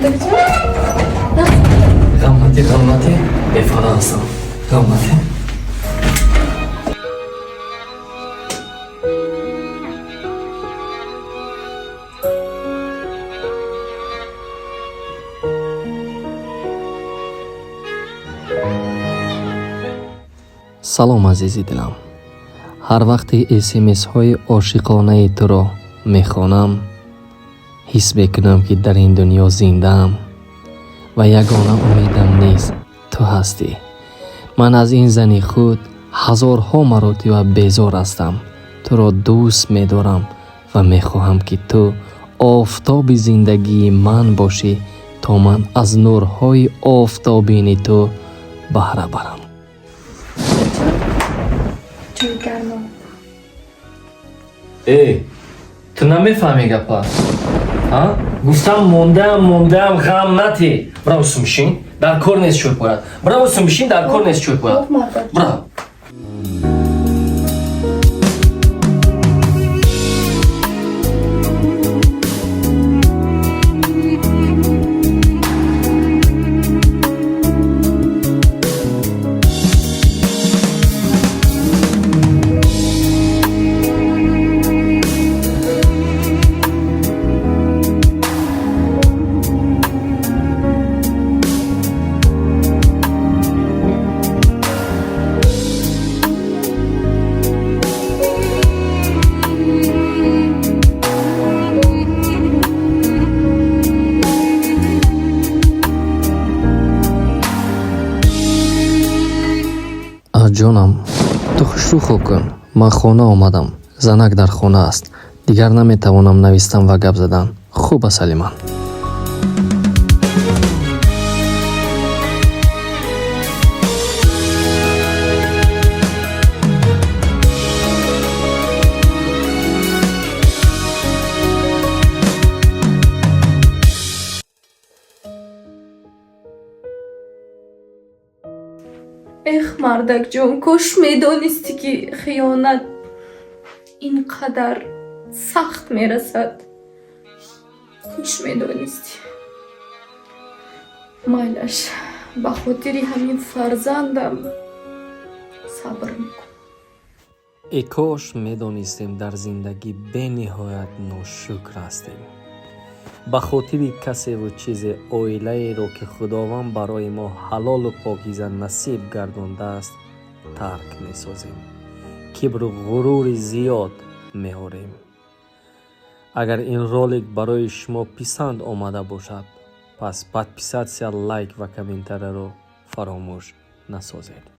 Мардакҷон. Ғам натӣ, ғам натӣ, бефарқ ҳастам, ғам натӣ. Салом, азизи дилам. Ҳар вақте смсҳои ошиқонаи туро мехонам, ҳис мекунам, ки дар ин дунё зиндаам ва ягона умедам низ ту ҳастӣ. Ман аз ин зани худ ҳазорҳо маротиба безор ҳастам. Туро дӯст медорам ва мехоҳам, ки ту офтоби зиндагии ман бошӣ, то ман аз нурҳои офтобини ту баҳра барам. Чой гарм. Э, ту намефаҳмӣ гапа, а? Гуфтам, мондаам, мондаам, ғам натӣ. Браво, сумшин дар кор нест, чой бояд. Браво, сумшин дар кор нест, чой бояд. Хуб, мардакҷон. Браво. Ҷонам, ту хушрӯ хоб кун. Ман хона омадам, занак дар хона аст, дигар наметавонам навистан ва гап задан. Хуб, асали ман. Эх, мардакҷон, кош медонистӣ, ки хиёнат ин қадар сахт мерасад. Кош медонистӣ. Майлаш, ба хотири ҳамин фарзандам сабр мекун. Э, кош медонистем, дар зиндагӣ бениҳоят ношукр ҳастем. Ба хотири касеву чизе оилаеро, ки Худованд барои мо ҳалолу покиза насиб гардондааст, тарк месозем, кибру ғурури зиёд меорем. Агар ин ролик барои шумо писанд омада бошад, пас подписаться, лайк ва комментарияро фаромӯш насозед.